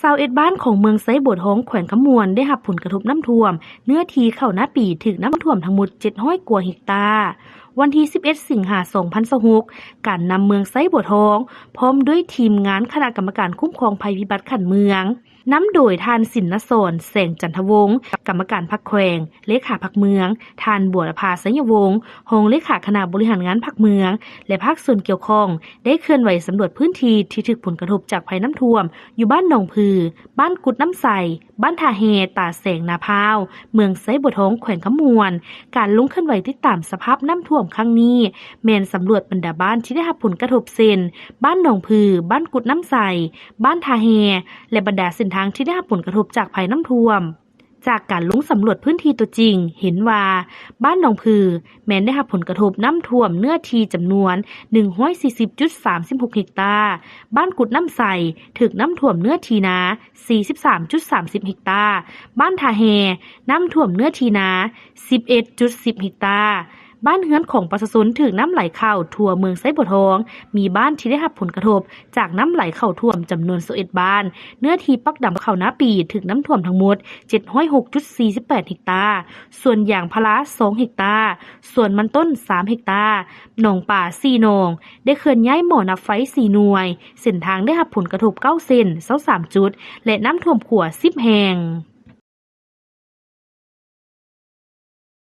ຊາວເອັດບ້ານຂອງເມືອງໄຊບົວທອງ ແຂວງຄຳມ່ວນ ໄດ້ຮັບຜົນກະທົບນ້ຳຖ້ວມ ເນື້ອທີ່ເຂົ້ານາປີຖືກນ້ຳຖ້ວມທັງໝົດ ເຈັດຮ້ອຍກວ່າເຮັກຕາ. ວັນທີ ສິບເອັດ ສິງຫາ ສອງພັນຊາວຫົກ ການນຳເມືອງໄຊບົວທອງ ພ້ອມດ້ວຍທີມງານຄະນະກຳມະການຄຸ້ມຄອງໄພພິບັດຂັ້ນເມືອງ ນຳໂດຍທ່ານ ສິນນະສອນ ແສງຈັນທະວົງ ກຳມະການພັກແຂວງ, ເລຂາພັກເມືອງ, ທ່ານ ບົວລະພາ ໄຊຍະວົງ ຮອງເລຂາຄະນະບໍລິຫານງານພັກເມືອງ ແລະ ພາກສ່ວນກ່ຽວຂ້ອງ ໄດ້ເຄື່ອນໄຫວສຳຫຼວດພື້ນທີ່ທີ່ຖືກຜົນກະທົບຈາກໄພນ້ຳຖ້ວມ ຢູ່ບ້ານໜອງຜື, ບ້ານກຸດນ້ຳໃສ, ບ້ານທ່າແຮ່, ຕາແສງ, ນາພ້າວ, ເມືອງໄຊບົວທອງ ແຂວງຄຳມ່ວນ. ການລົງເຄື່ອນໄຫວຕິດຕາມສະພາບນ້ຳຖ້ວມຄັ້ງນີ້ ແມ່ນສຳຫຼວດບັນດາບ້ານທີ່ໄດ້ຮັບຜົນກະທົບ ເຊັ່ນ ບ້ານໜອງຜື, ບ້ານກຸດນ້ຳໃສ, ບ້ານທ່າແຮ່ ແລະ ບັນດາເສັ້ນທາງທີ່ໄດ້ຮັບຜົນກະທົບຈາກໄພນ້ຳຖ້ວມ. ຈາກການລົງສຳຫຼວດພື້ນທີ່ຕົວຈິງ ເຫັນວ່າ ບ້ານໜອງຜື ແມ່ນໄດ້ຮັບຜົນກະທົບນ້ຳຖ້ວມເນື້ອທີ່ຈຳນວນ ໜຶ່ງຮ້ອຍສີ່ສິບຈຸດສາມສິບຫົກເຮັກຕາ, ບ້ານກຸດນ້ຳໃສ ຖືກນ້ຳຖ້ວມເນື້ອທີ່ນາ ສີ່ສິບສາມຈຸດສາມສິບເຮັກຕາ, ບ້ານທ່າແຮ່ ນ້ຳຖ້ວມເນື້ອທີ່ນາ ສິບເອັດຈຸດສິບເຮັກຕາ. ບ້ານເຮືອນຂອງປະຊາຊົນຖືກນ້ຳໄຫຼເຂົ້າທົ່ວເມືອງໄຊບົວທອງ ມີບ້ານທີ່ໄດ້ຮັບຜົນກະທົບຈາກນ້ຳໄຫຼເຂົ້າຖ້ວມຈຳນວນຊາວເອັດບ້ານ, ເນື້ອທີ່ປັກດຳເຂົ້ານາປີຖືກນ້ຳຖ້ວມທັງໝົດ ເຈັດຮ້ອຍຫົກຈຸດສີ່ສິບແປດເຮັກຕາ, ສວນຢາງພາລາ ສອງເຮັກຕາ, ສວນມັນຕົ້ນ ສາມເຮັກຕາ, ໜອງປາ ສີ່ໜອງ, ໄດ້ເຄື່ອນຍ້າຍໝໍ້ນັບໄຟ ສີ່ໜ່ວຍ, ເສັ້ນທາງໄດ້ຮັບຜົນກະທົບ ເກົ້າເສັ້ນ ຊາວສາມຈຸດ ແລະ ນ້ຳຖ້ວມຂົວ ສິບແຫ່ງ.